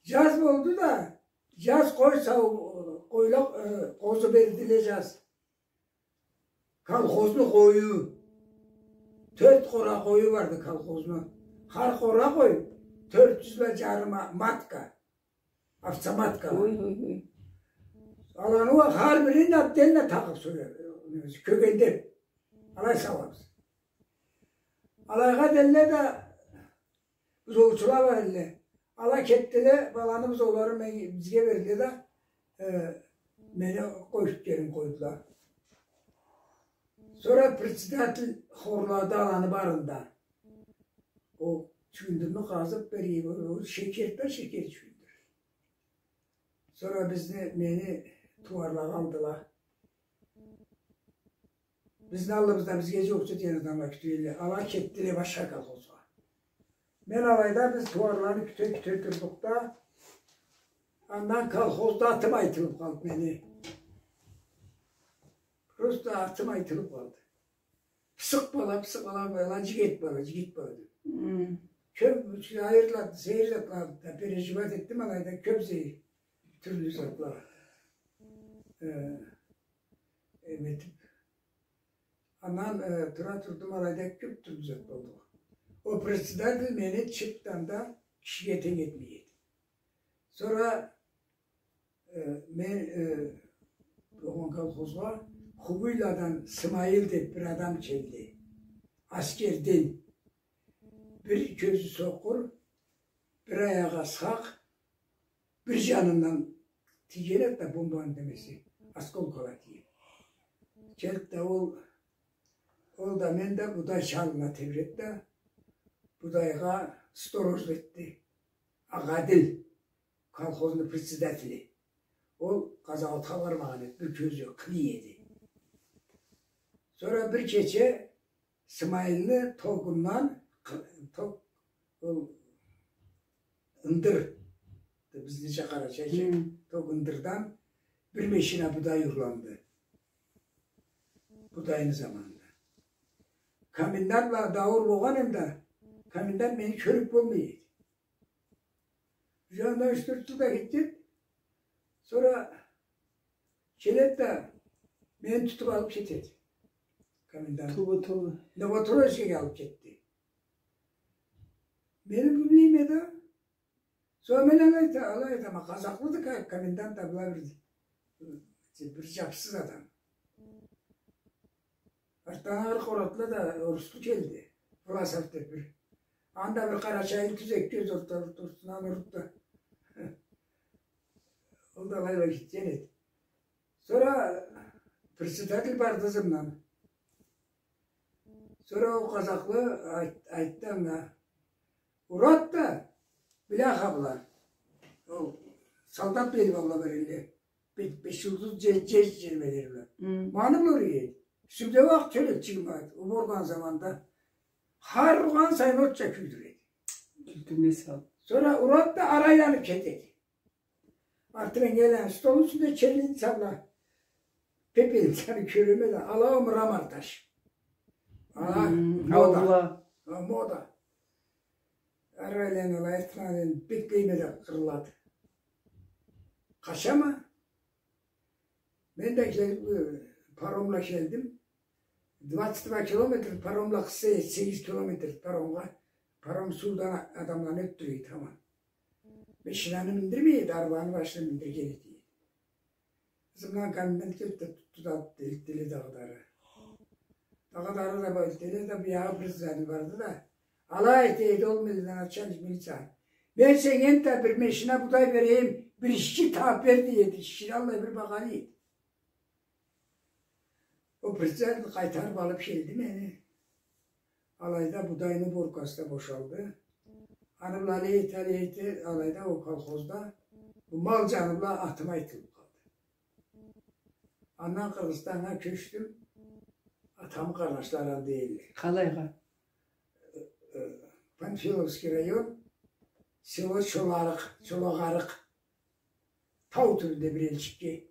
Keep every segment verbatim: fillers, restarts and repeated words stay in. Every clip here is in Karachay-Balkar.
Жаз болду да, жаз къой сау-, къойла, э, къозу бердиле жаз. Колхозну къою. Тёрт къора къою барды колхозну. Хар къора къой тёрт жюз бла жарым а-, матка. Овцематка. Ой, ой, ой. Аланы уа хар бирин отдельно тагъып соя-, кёгендеп. Алай сауабыз. Алайгъа делле да, бузоучула бар элле. Ала кетдиле, баланы бузоуларын мен-, бизге бердиле да, э, мени къоюп келип къойдула. Сора председатель хорлады аланы барын да. Ол чюгюндюрню къазып берген, ол, ол шекер да, шекер чюгюндюр. Сора бизни, мени тууарлагъа алдыла. Бизни аллыбызда бизге жокъ этген адамла кютюп элле. Ала кетдиле башха колхозгъа. Мен алайда биз тууарланы кюте-кюте турдукъ да, андан колхозда атым айтылып къалды мени. Просто атым айтылып къалды. Пысыкъ бала, пысыкъ бала, бала, жигит бала, жигит бала деп. Хм. Кёп, айырла, сейир затла да переживать этдим алайда, кёп сейир тюрлю затла. Э, эметип. Андан, э, тура турдум, алайда кёп тюрлю зат болду. Ол председатель мени чыртдан да кишиге тенг этмей эди. Сора, э, мен, э, болгъан колхозгъа Хубуйладан Сымайыл деп бир адам келди. Аскерден. Бир кёзю сокъур, бир аягъы сакъ, бир жанындан тийген эди да бомбаны немеси, осколкала тийген. Келди да ол, ол да мен да будай чалына тебиреди да, будайгъа сторож этди. Агъадил, колхозну председатели. Ол къазауатха бармагъан эди, бир кёзю къыйы эди. Сора бир кече Сымайылны тогундан, къы-, тог, ол, ындыр, бизнича къарачайча, хм, тог ындырдан бир мешина будай урланды. Будайны заманында. Комендант бла дауур болгъан эм да, комендант мени кёрюп болмай эди. Бир жанындан юч-тёрт жыл да кетген. Сора келеди да, мени тутуп алып кетеди. Комендант. Тоба, тоба. Новотроицкеге алып кетди. Мени билмейме да. Сора мен алай айта-, алай айтама, къазакълыды ка-, комендант да былай бир, бир жапсыз адам. Артдан агъыр къоратла да оруслу келди. Власов деп бир. Анда бир къарачайлы тюзек кёз орта-, ортасындан уруп да. Ол да алай кетген эди. Сора председатель барды ызымдан. Сора ол къазакълы айт-, айтды анга. Урат да, бляха бла. Ол солдат бери бла биринде. Бе-, беш жулдуз же-, же-, жермелери бла. Хы. Маны бла ура эди. Юсюмде уа акъ чёлекчигим бар эди. Уборгъан заманда. Хар ургъан сайын отча кюйдюре эди. Кюйдюрме сал. Сора урат да ары айланып кетеди. Артындан келген столну юсюнде чернильница бла. Пепельницаны кёреме да, ала о мрамор таш. Ала, хм, мода. Аула. Ха, мода. Ары айланып, артындан беклейме да къырылады. Къачама. Мен да келип, э, паромла келдим. Двадцать два километр паромла къысса эди, сегиз километр паромгъа. Паром суудан адамланы ётдюре эди хаман. Машинаны миндирмей эди, арбаны башына миндирген эди. Ызымдан комендант келди да тутду да алып элтдиле дагъыда ары. Дагъыда ары да элтдиле да, биягъы председатель барды да. Алай эте эди ол мили-, начальник милиция. Мен сеннге энтда бир машина будай берейим, бир ички табып бер дей эди, ичкини аллай бир багъалы эди. Ол председатель къайтарып алып келди мени. Алайда будайны уборкасы да бошалды. Аны бла алай эте, алай эте, алайда ол колхозда бу мал жаны бла атым айтылып къалды. Андан Къыргъызстаннга кёчдюм. Атамы къарнашлары анда элле. Къалайгъа? Э, э, Панфиловский район, село Чоларыкъ, Чолагъарыкъ. Тау тюбюнде бир элчикге.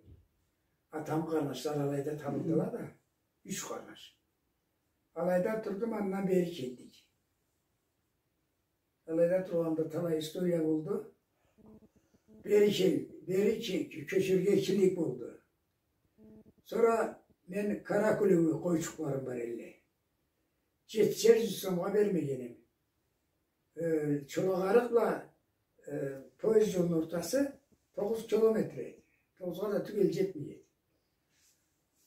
Атамы къарнашлары алайда табылдыла да. Юч къарнаш. Алайда турдум, андан бери келдик. Алайда тургъанымда талай история болду. Бери кел, бери ке-, кёчерге экилик болду. Сора мен Каракулеву къойчукъларым бар элле. Джетишер джюз сомгъа бермегеним. Э, Чолагъарыкъ бла, э, поезд джолну ортасы тогъуз километр эди. Тогъузгъа да тюгел джетмей эди.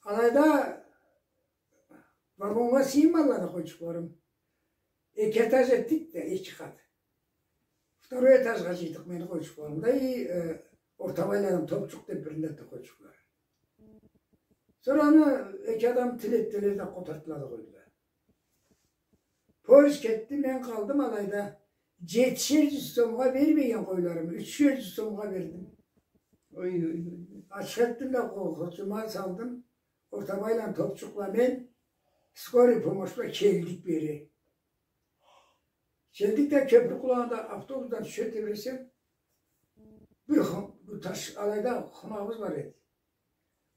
Алайда вагоннга сыйынмадыла да къойчукъларым. Эки этаж этдик да, эки къат. Второй этажгъа джыйдыкъ мени къойчукъларым да, и, э, Ортабайланы Топчукъ деб биринде да къойчукълары. Сора аны эки адам тил этдиле да, къотартдыла да къойдула. Поезд кетди, мен къалдым алайда. Джетишер джюз сомгъа бермеген къойларымы ючер джюз сомгъа бердим. Ой, ой, ой, ой. Ачыкъ этдим да, къо-, къочума салдым. Ортабайланы Топчукъла мен скорый помощь бла келдик бери. Келдик да, кёпюр къулагъында автобусдан тюше тебресем, бир ху-, бу таш алайда хунагъыбыз бар эди.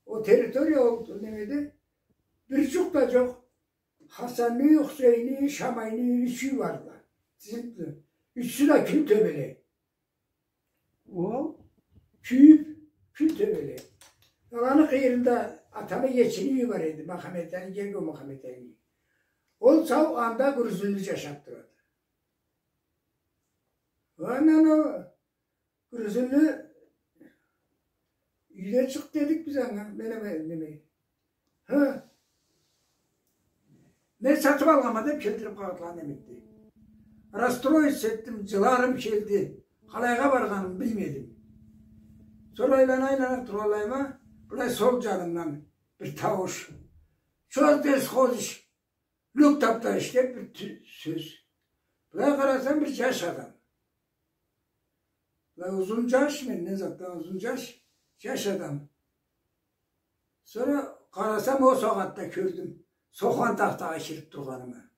Ол территория, ол немеде бир джукъ да джокъ. Хасанны, Хусейни, Шамайны юй, юч юй барды. Тизилиб, ючюсю да кюл тёбеле. Ол кюйюб, кюл тёбеле. Аланы къыйырында атамы эгечини юйю бар эди, Махаметалини, Герго Махаметалини. Ол сау анда Гюрзюллю джашаб турады. Андан ол Гюрзюллю, юйден чыкъ дедик биз анга, мен эме, неме. Хы. Мен сатыб алгъанма деб келтириб къагъытла неме этди. Расстроиться этдим, джыларым келди. Къалайгъа баргъанымы билмедим. Сора айлана-айлана тургъанлайыма, былай сол джанымдан бир таууш. Чё здесь ходишь? Люк таптайыш деб бир тю-, сёз. Былай къарасам, бир джаш адам. Былай узун джаш, менден затдан узун джаш, джаш адам. Сора къарасам, ол сагъатда кёрдюм. Сохан тахтагъа кириб тургъанымы.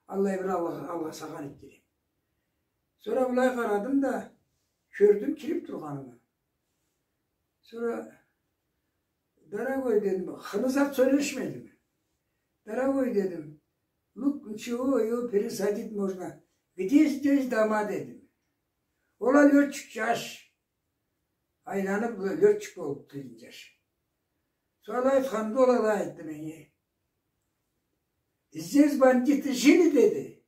Аллай бир алгъа-, алгъасагъан эди. Сора былай къарадым да, кёрдюм кириб тургъанымы. Сора, дорогой, дедим, хылы зат сёлешмедим. Дорогой, дедим, лук, ничего, его пересадить можно. Где здесь дома, дедим. Ол а лётчик джаш. Айланыб лётчик болуб келген джаш. Сора айтханымда, ол алай айтды меннге. Здесь бандиты жили, деди.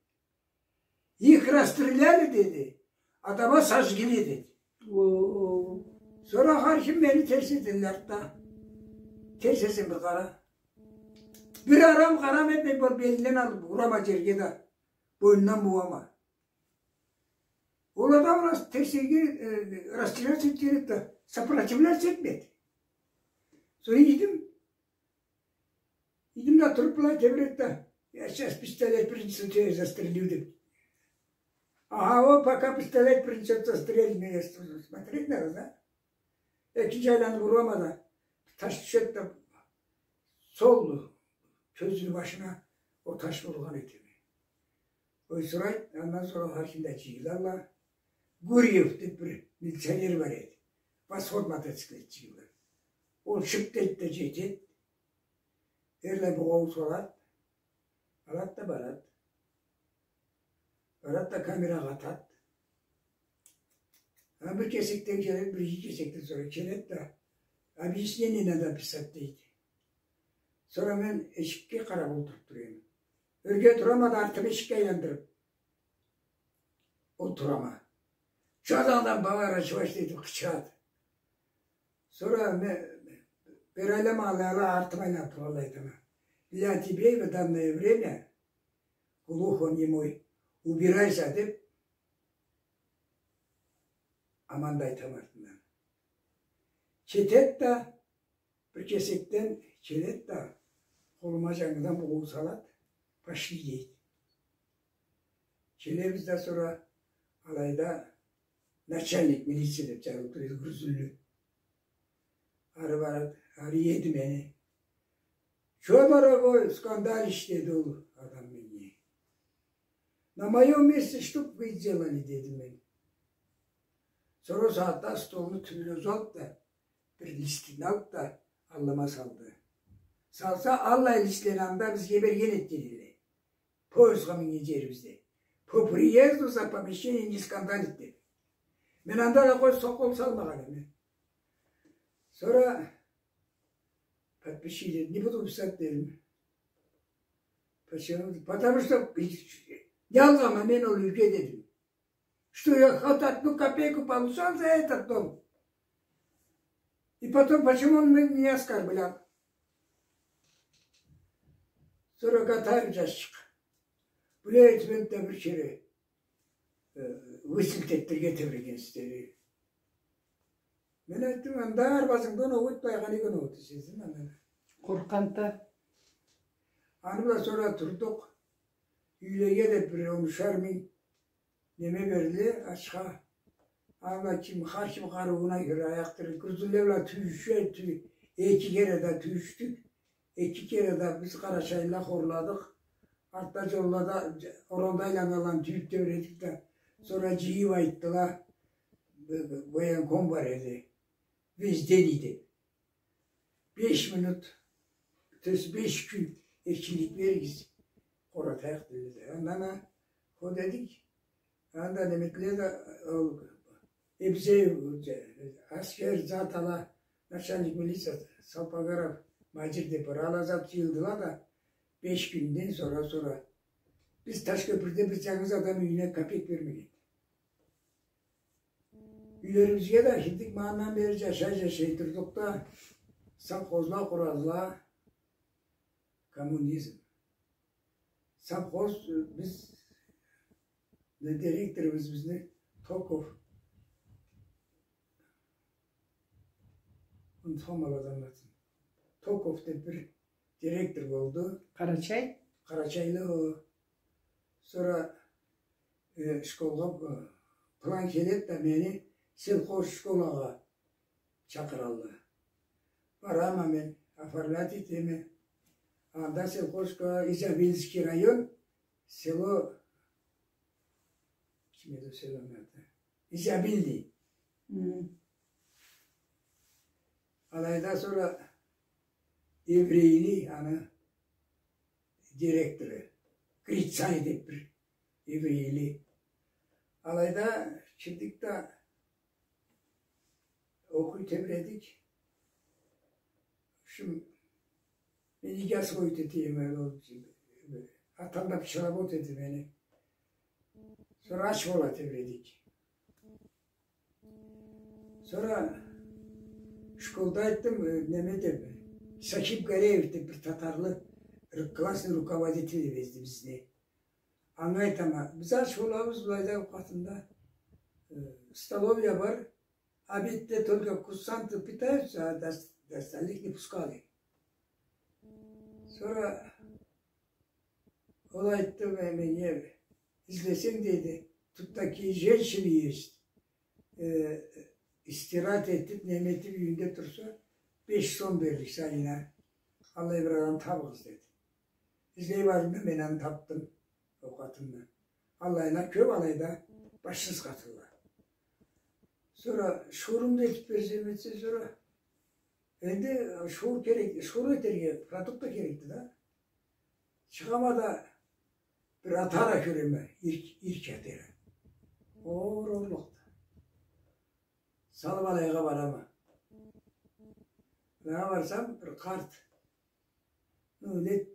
Их расстреляли, деди, а дома сожгли, деди. О. Сора хар ким мени терс этдиле артда. Терс эсем бир къара. Бир арам-къарам этмей, бир белинден алыб урама джерге да, бойнундан бууама. Ол адам рас-, терс эди, э, расстреляться этер эди да, сопротивляться этмеди. Сора ийдим. Ийдим да туруб былай тебреди да: «Я сейчас пистолет принесу, тебя застрелю», — деб. Ага, о, пока пистолет принесёт, застрелит меня, смотреть надо, да? Экинчи айланыб урама да, таш тюшеди да, сол кёзюню башына ол таш ургъан этеди. Ой, сорайды, андан сора хар ким да джыйылалла. Гурьев деб бир милиционер бар эди. Восход мотоциклет джыйылды. Ол шып дейди да джетеди. Эрлай бугъоу салады. Алады да барады. Барады да камерагъа атады. Ха, бир кесекден келеди, бир эки кесекден сора келеди да, объяснение надо писать, дейди. Сора мен эшикге къараб олтуруб тура эдим. Ёрге турама да, артымы эшикге айландырыб олтурама. Чё за, там поворачиваешь, дейди, къычырады. Сора мен, бери айланмагъанлай, артымы айланыб тургъанлай айтама: «Для тебя в данное время глухонемой, убирайся», — деб, аман да айтама артындан. Кетеди да, бир кесекден келеди да, къолума джангыдан бугъоу салады, «Пошли», — дейди. Келебиз да, сора алайда начальник милиции деб джазылыб тура эди, Гюрзюллю. Ары барады, ары иеди мени. «Чё, дорогой, скандалишь?» — деди ол адам меннге. «На моём месте что б вы делали?» — дедим мен. Сора ол сагъатда столну тюбюне узалды да, бир листни алды да, аллыма салды. Салса, аллай листлени анда бизге берген этгенле. Поездгъа минген джерибизде. По приезду за помещение не скандалить деб. Мен анда да къой, сокъ къол салмагъан эдим. Сора подпиши деди. Не буду писать дедим. Почему? Потому что не алгъанма мен ол юйге дедим. Что я хоть одну копейку получал за этот дом? И потом, почему он ме-, меня оскорблял? Сора къатар джашчыкъ. Бюле этиб энтда бир кере, э, высылт этдирирге тебрегенсиз деди. Мен айтдым, анда арбазынгдан огъут, байгъаны гюн огъут, сездинг анда. Къоркъгъанда. Аны бла сора турдукъ. Юйлеге деб бир онушар минг неме бердиле, ачха. Ала ким, хар ким къарыууна кёре аякъ тирей. Грузинле бла тюйюшюб, тюй-, эки кере да тюйюшдюк. Эки кере да биз къарачайлыла хорладыкъ. Артда джоллада, джа-, орамда айланнганланы тюйюб тебредик да. Сора джыйыб айтдыла, б-, б-, военком бар эди. Весь день эди. Беш минут, то есть беш кюн эркинлик беригиз, къоратайыкъ деди. Андан а, хо дедик, анда неме этдиле да, ол, э, бизге, э, аскер зат ала, начальник милиция Салпагаров Маджир деб бар, ала зат джыйылдыла да, беш кюнден сора, сора биз Ташкёпюрде бир джангыз адам юйюне копейка бермегенбиз. Юйлерибизге да кирдик, ма андан бери джашай-джашай турдукъ да, совхозла къурадыла, коммунизм. Совхоз, э, биз, не, директорубуз бизни Токов, унутханма ол адамны атын. Токов деб бир директор болду. Къарачай? Къарачайлы ол. Сора, э, школгъа, э, план келеди да, мени сельхоз школагъа чакъыралла. Барама мен, оформлять этеме. Анда сельхоз школа, Изобильский район, село, ким эди ол селону аты? Изобильный. Хы. Алайда сора еврейли, аны директору, Грицай деб бир еврейли. Алайда кирдик да, окъуй тебредик. Шо, мени иги освоить этеме, ол, атам да психолог эди мени. Сора ач бола тебредик. Сора школда айтдым, э, неме деб, Сахиб Гареев деб бир татарлы, р-, классный руководитель эди бизни. Анга айтама, биз ач болабыз былайда, ол къатында, э, столовая бар, обедде только курсанты питаются, а дас-, остальных не пускали. Сора ол айтды ме-, меннге, излесенг, дейди, тут такие женщины есть, э, истират этиб, неме этиб, юйюнде турса, беш сом берлик сайына. Аллай бир адам табыгъыз, деди. Излей бардым да, мен аны тапдым, ол къатынны. Аллайла кёб алайда, башсыз къатынла. Сора шууруму да этиб берсем, этсе, сора энди шуур керек, шуур этерге продукт да керекди да. Чыгъама да, бир ата ара кёреме, ирк, ирк ата ара. Оор-орлукъду. Салыб алайгъа барама. Алайгъа барсам, бир къарт. Ну, лет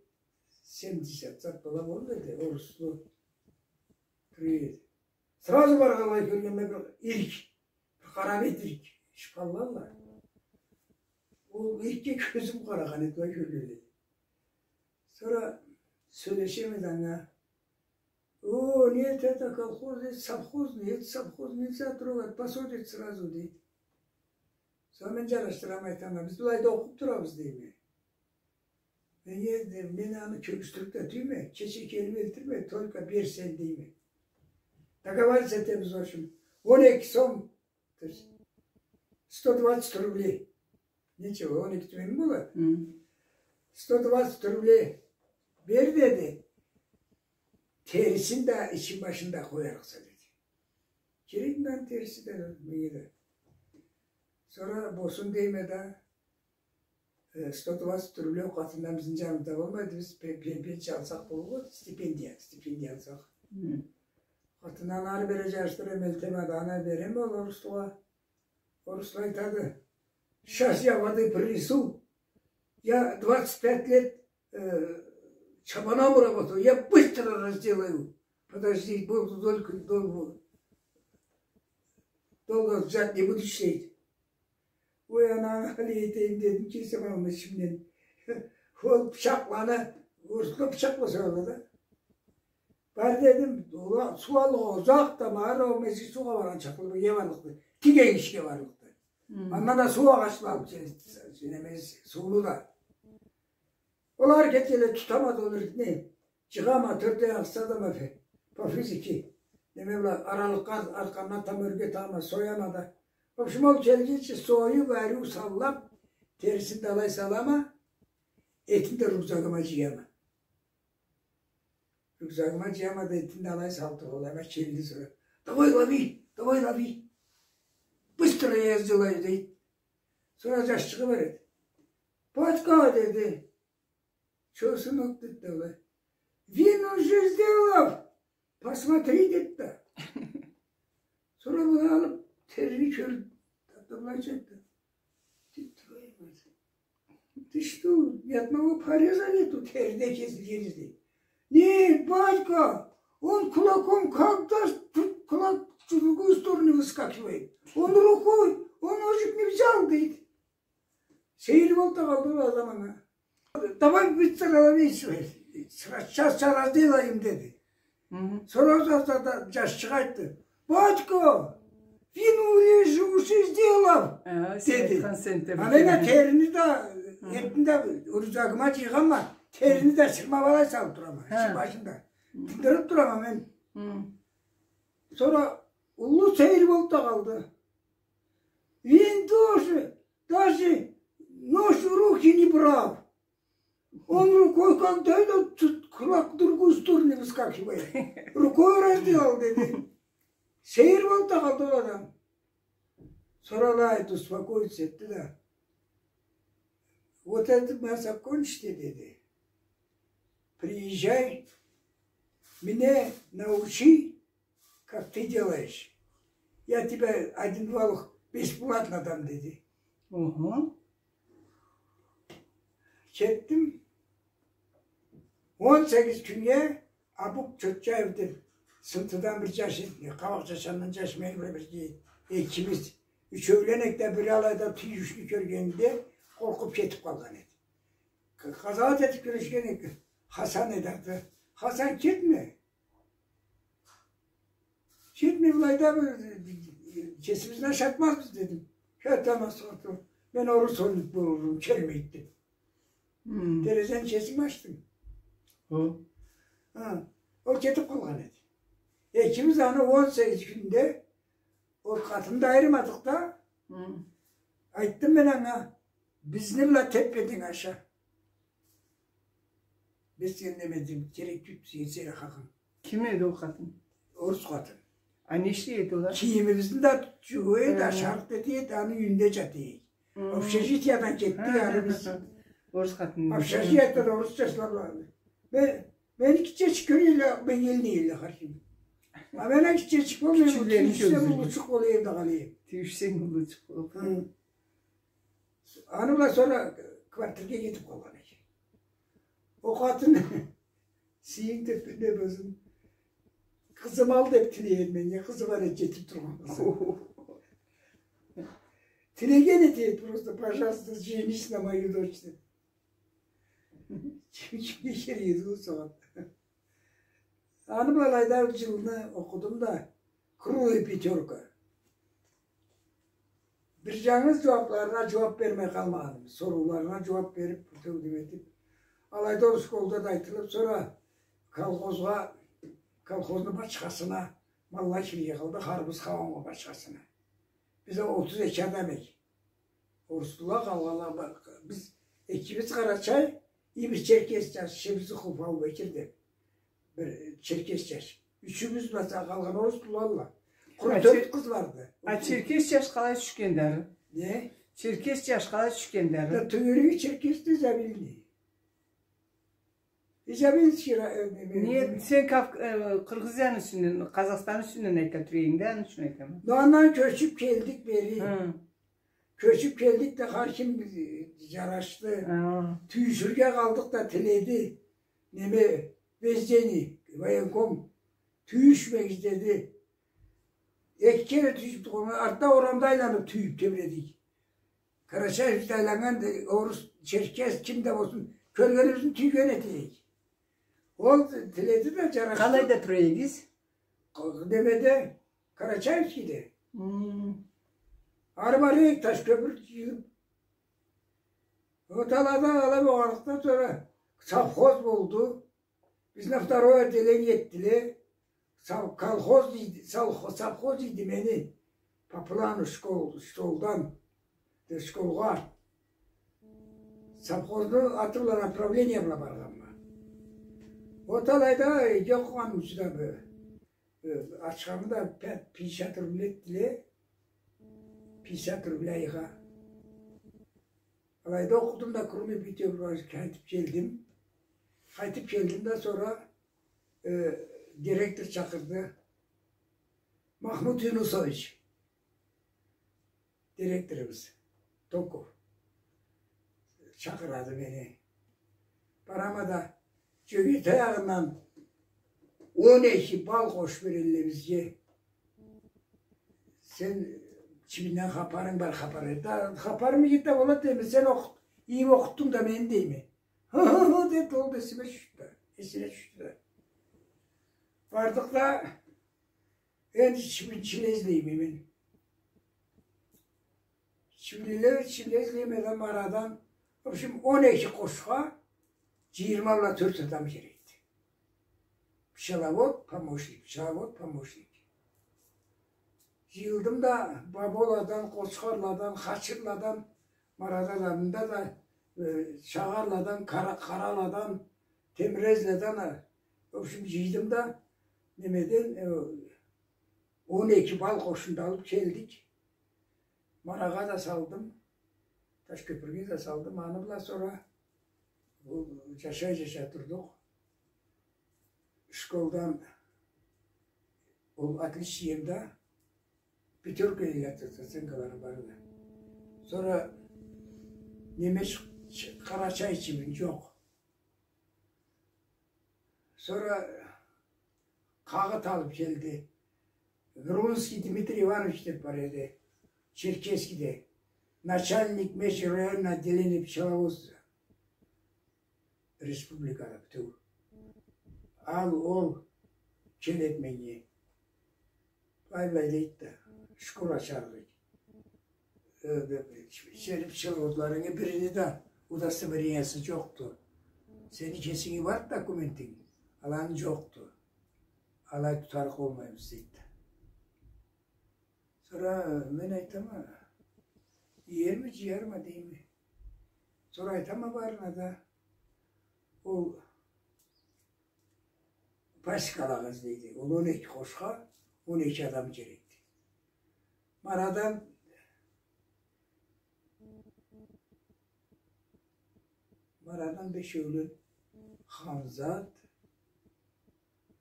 семьдесят зат бола болур эди, оруслу. Тура эди. Сразу баргъанлай кёргенме бир ирк, бир къара бет ирк, шпаллалла. Ол иркге кёзюм къарагъан эди, былай кёргенлей. Сора сёлешеме да анга. О, нет, это колхоз, это совхоз, нет, совхоз нельзя трогать, посадят сразу, дейди. Сора мен джарашдырама, айтама, биз былайда окъуб турабыз, дейме. Мен, э, мен аны кёргюзтюрюб да тюйюлме, кече келиб элтирме, только берсенг, дейме. Договориться этебиз, в общем. Он эки сом, то есть сто двадцать рублей. Нече ол, он эки тюмен болады. Хы. Сто двадцать рублей бер, деди. Терисин да, ичин-башын да къоярыкъса, деди. Керекми аны териси да, неме да. Сора болсун дейме да, э, сто двадцать рублей ол къатындан бизни джаныбызда болмайды, биз пе-, пе-, пенсия алсакъ болур эди, стипендия, стипендия алсакъ. Хы. Къатындан ары бери жарышдыра, мелтемады, аны береме ол оруслагъа. Орусла айтады: «Щас я воды принесу, я двадцать пять лет, э, чабаном работал, я быстро разделаю. Подожди, долго, долго, долго, долго ждать не будешь», — дейди. Ой, ана, алай этейим дедим, кесим алма ичимден. Ол бычакъланы, орусла бычакъ бла согъалла да. Бар дедим, ола-, суу алыргъа узакъ да, ма ары ол межгит суугъа баргъан чакълы бир ер барлыкъды. Тик энгишге барлыкъды. Хы. Андан да суу агъачла алып, че-, че-, неме, сууну да. Ол ары кетгенлей тутама да ол итни. Джыгъама, тёрт аякъ ысса да ма фи-, по физике. Неме бла, аралыкъгъа, аркъандан тамбурге тагъама, сояма да. В общем, ол келгинчи союп, ариу саллап, терисин да алай салама, этин да рюкзагыма джыяма. Рюкзагыма джыяма да, этин да алай салып тургъанлайыма, келди сора: «Давай лови, давай лови. Быстро я сделаю», — дейди. Сора джашчыгъы бар эди. «Батька, — деди, — чё, сынок, — деди да былай, — вин уже сделал, посмотри», — деди да. Сора былай алып, терини кёрюп, да былай чекди. «Ты, твою мать, ты что, ни одного пореза нету, териден кесилген изди?» «Нет, батька, он кулаком как даст, тут кулак в другую сторону выскакивает. Он рукой, он ножик не взял», — дейди. Сейир болуп да къалды ол адам анга. «Давай быстро лови, сейчас, сейчас разделаем», — деди. Хы. Сора ол да, да, да, джашчыгъы айтды: «Батька, вин уже, уже сделал», — деди. А мен да терини да, этни да рюкзагыма джыйгъанма, терини да чырмап алай салып турама, ичи башын да. Тындырып турама мен. Хы. Сора уллу сейир болуп да къалды. «Вин тоже, даже нож в руки не брал. Он рукой как даёт, тут кулак в другую сторону выскакивает. Рукой разделал», — деди. Сейир болуп да къалды ол адам. Сора алай айтды, успокоиться этди да: «Вот это мы закончили, — деди. — Приезжай, меня научи, как ты делаешь. Я тебе один вал бесплатно дам», — деди. Ого. Кетдим. Он сегиз кюннге Абук Чотчаев деп, Сынтыдан бир джаш эди, Къабакъчашандан джаш, мени бла бирге, экибиз. Ючеулен эдик да, бир алайда тюйюшню кёргенинде къоркъуп кетип къалгъан эди. Къ-, къазауат этип кюрешген эдик. Хасан эди аты. «Хасан, кетме. Кетме, былайда бир кесибизни ашатмазбыз», — дедим. «Хе, тамам, сора мен орус ойнап болурум, келмейди», — деп. Хы. Терезени кесим ачдым. Хы. Хы. Ол кетип къалгъан эди. Экибиз аны он сегиз кюнде ол къатынны да айырмадыкъ да. Хы. Айтдым мен анга: «Бизни бла теппединг аша. Биз сени, неме, дедим, керек тюлбюз, сени хакъынг». Ким эди ол къатын? Орус къатын. А не ишлей эди ол? Кийимибизни да джууа эди, ашарыкъ да этип, аны юйюнде джата эдик. Общежитиядан кетдик ары биз. Орус къатын. Общежитияда да орус джашла барды. Мен, мени гитчечик кёре эдиле, мен келмей эдиле хар ким. А мен а гитчечик болуп, мен тюйюшсем, уллучукъ болуп, эвде къала эдим. Тюйюшсенг, уллучукъ болуп. Хы. Аны бла сора квартирге кетип къалгъан экен. Ол къатын, сыйынг деп, не болсун, къызым ал деп тилей эди меннге, къызы бар эди, джетип тургъан къызы. Тилеген эди, просто: «Пожалуйста, женись на мою дочь», — деп. Ким, кимге керек эди ол сагъатда? Аны бла алайда бир джылны окъудум да, круглая пятёрка. Бир джангыз джууапларына джууап бермей къалмагъанбыз. Сорууларына джууап берип, бютеу неме этип. Алайда ол школда да айтылып, сора колхозгъа, колхозну башхасына малла кирген къалды, Харбыз Хауанны башхасына. Биз а отуз эки адам эдик. Орусла, къалгъанла, ба-, биз экибиз къарачай, и бир черкес джаш, Шебизихов Абубекир деп. Бир черкес джаш. Ючюбюз бла, къалгъан орусла. Къуру тёрт къыз барды. А черкес джаш къалай тюшгенди ары? Не? Черкес джаш къалай тюшгенди ары? Да тёгерек черкес да забилди. Ижабинский ра-, э, не, не, не. Не, сен Кавк-, э, Къыргъызияны юсюнден, Къазахстанны юсюнден айта тура эдинг да, аны ючюн айтама. Но андан кёчюп келдик бери. Хы. Кёчюп келдик да, хар ким, э, джарашды. Хы. Тюйюшюрге къалдыкъ да, тиледи. Неме, Бездени, военком, тюйюшмегиз деди. Эки кере тюйюшюп тургъанлай, артда орамда айланып тюйюп тебиредик. Карачаевич да айланнган, орус, черкес, ким да болсун, кёргенибизни тюйген этейик. Ол тиледи да, джарашды. Къалайда тура эдигиз? Къ-, немеде, Карачаевскийде. Хм. Ары бара эдик, Ташкёпюр джыйылып. Ол талада алай болгъанлыкъдан сора совхоз болду. Бизни второе отделение этдиле. Сов-, колхоз дейди, сов-, совхоз дейди мени. По плану школ-, школдан, э, школгъа. Совхозну аты бла, направление бла баргъанма. Ол талайда, э, джокъ, аны ючюн да бир, э, ачханы да пя-, пятьдесят рубль этдиле. Пятьдесят рубль айгъа. Алайда окъудум да, кроме битьёвой, къайтып келдим. Къайтып келдим да, сора, э, директор чакъырды. Махмут Юнусович, директорубуз, Токов, чакъырады мени. Барама да, Джёгет аягъындан он эки балл къошуп берелле бизге. Сен чибинден хапарынг бар, хапар эт. Да, хапарым иги да болад дейме, сен окъут-, иги окъутдунг да мени дейме. Хы-хы-хы, деди, ол да эсиме тюшдю да, эсине тюшдю да. Бардыкъ да, энди чибин-, чибинчиле излейме мен. Чибинле, чибинле излейме да, Марадан, в общем, он эки къошха джыйырма бла тёрт адам керекди. Пчеловод, помощник, пчеловод, помощник. Джыйылдым да, Баболадан, Къочхарладан, Хачирладан, Марадан да, мында да, э, Чагъарладан, Къара-, Къараладан, Темрезледен, э, в общем, джыйдым да, немеден, э, он эки балл къошун да алып келдик. Марагъа да салдым. Ташкёпюрге да салдым. Аны бла сора бу джашай-джашай турдукъ. Школдан ол отличнием да, пятёрка элле оценкалары бар эди. Сора немец, къарачай чибин джокъ. Сора къагъыт алып келди. Грунский Дмитрий Иванович деп бар эди. Черкесскийде. Начальник межрайонного отделения пчеловодства. Республикада битеу. Ал ол келед меннге. Былай-былай дейди да, школа ачарыкъ. Э, э, сени пчеловодларынгы бирини да удостоверениясы джокъду. Сени кесинги барды документинг, аланы джокъду. Алай тутарыкъ болмайбыз, дейди да. Сора, э, мен айтама, иерме, джыярма дейме. Сора айтама барына да, ол пасекалагъа излейди. Ол он эки къошха он эки адам керекди. Марадан, Марадан бешеулен: Хамзат,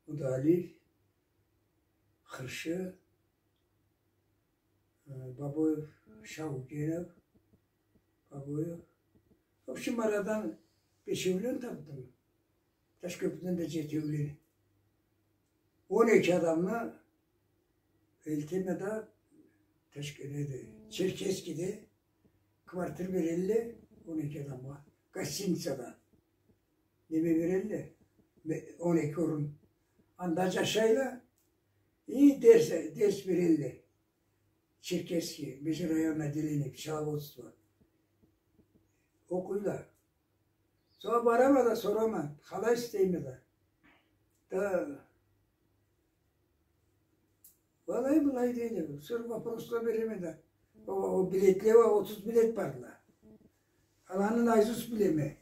Удалиев, Хыршы, э, Бабоев, Шаукенов, Бабоев. В общем, арадан бешеулен табдым. Ташкёпюрден да джетеулен. Он эки адамны Элтемеда, Ташк-, неде, Черкесскеде квартира берелле он эки адамгъа. Гостиницада. Неме берелле, ме-, он эки орун. Анда джашайла, и дерс, дерс берелле. Черкесский межрайонное отделение пчеловодства. Окъуйла. Сора барама да сорама, къалай ишлейме да. Да, былай-былай дейди. Сора вопросла береме да. О, о билетле уа отуз билет бардыла. Аланы наизусть билеме.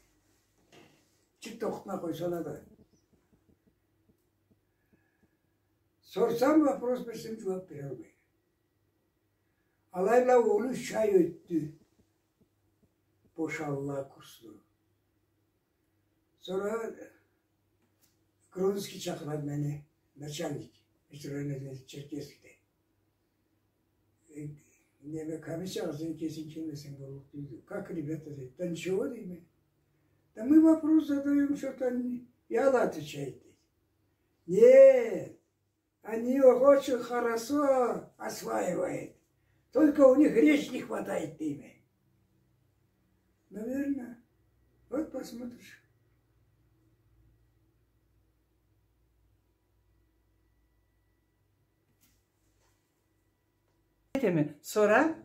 Чырт окъутма къойсала да. Сорсам, вопрос берсем, джууап бералмай. Алай бла он юч ай ётдю. Бошалла курсну. Сора Вронский чакъырады мени, начальник межрайонной Черкесскеде. Э, неме, комиссиягъа сен кесинг келмесенг боллукъ тюйюлдю. Как, ребята, дейди. Да ничего, дейме. Да мы вопрос задаём, что-то они, Яла отвечает, дейди. Нет, они очень хорошо осваивают. Только у них речь не хватает, дейме. Наверное. Вот посмотришь. Этеме. Сора?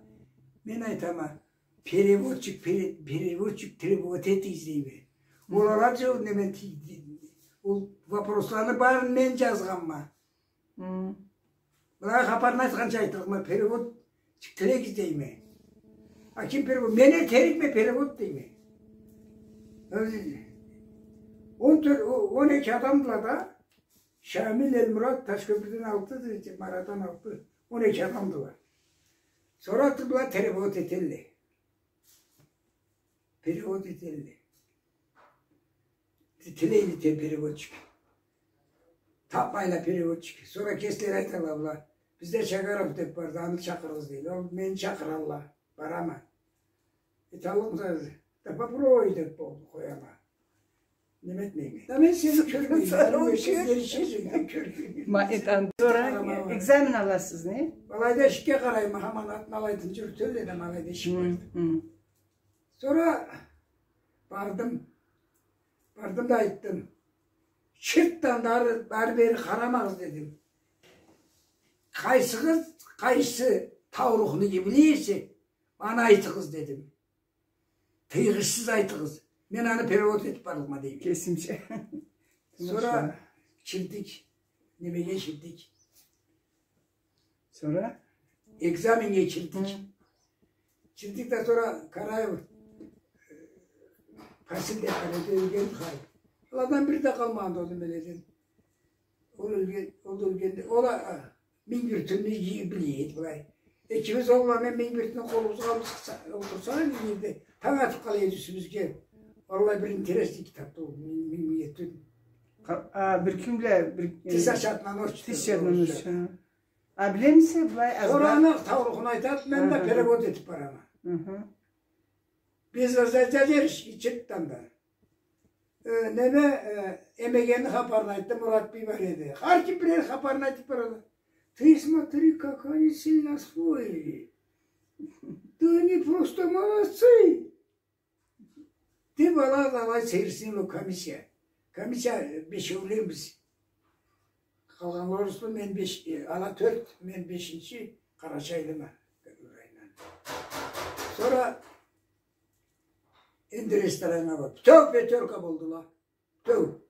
Мен айтама, переводчик, пере-, переводчик требовать этигиз, дейме. Ол ала джо-, неме ти-, ол вопросланы барын мен джазгъанма. Хы. Былай хапарын айтханча айтырыкъма, переводчик тилегиз, дейме. А ким перевод? Мен этерикме перевод, дейме. Он тёрт, о-, он эки адамдыла да. Шамил, Элмурат, Ташкёпюрден алты, Маратдан алты, он эки адамдыла. Сора былай требовать этелле. Перевод этелле. Ти-, тилейле те переводчик. Тапмайла переводчик. Сора кеслери айтала была. Бизде Чагаров деп барды, аны чакъырыгъыз, дейди. Ол мени чакъыралла. Барама. Э, таллыкъмыса, да попробуй деп болду, къояма. Неме этмейме. Да мен сени кёрмейме. Сора анга эшекге эришежек, мен кёрмейме. Ма, эт, ан-, сора экзамен аласыз, не? Алайда эшикге къарайма, хаман атын алайдын джюрютелле да, алайда эшик барды. Хы, хы. Сора бардым. Бардым да айтдым. Чыртдан да ары, ары-бери къарамагъыз, дедим. Къайсыгъыз, къайсы таурухну иблиси, аны айтыгъыз, дедим. Тыйгъычсыз айтыгъыз. Мен аны перевод этип барлыкъма, дейме. Кесимча. Сора кирдик. Немеге кирдик. Сора? Экзаменнге кирдик. Хы. Кирдик да сора Караев, э, Фасил деп бар эди, ёлгенди хар. Аладан бири да къалмагъанды ол немеледен. Ол ёлген, ол да ёлгенди. Ол а, а, минг бир тюрлю биле эди былай. Экибиз ол бла мен минг бир тюрлю къолубузгъа алыб сыкъса-, олтурсакъ эди, танг атыб къала эди юсюбюзге. Валлахи, бир интересный китабды ол, минг, минг бир тюрлю. Къа-, а, бир кюн бла, бир, э, тысяча одна ночь. Тысяча одна ночь, ха. А билемисе, былай азбар. Сора аны таурухун айтады, мен да перевод этиб барама. Хы-хы. Без разделились и чыртдан да. Э, неме, э, Эмегени хапарын айтды, Мурат бий бар эди. Хар ким бирер хапарын айтыб барады. Ты смотри, как они сильно освоили. Да они просто молодцы. Деб ала, алай сейирсинелле комиссия. Комиссия бешеулемиз. Къалгъанла орусла, мен беш-, э, ала тёрт, мен бешинчи, къарачайлыма. Сора энди рестораннга бардыкъ. Бютеу пятёрка болдула. Бютеу.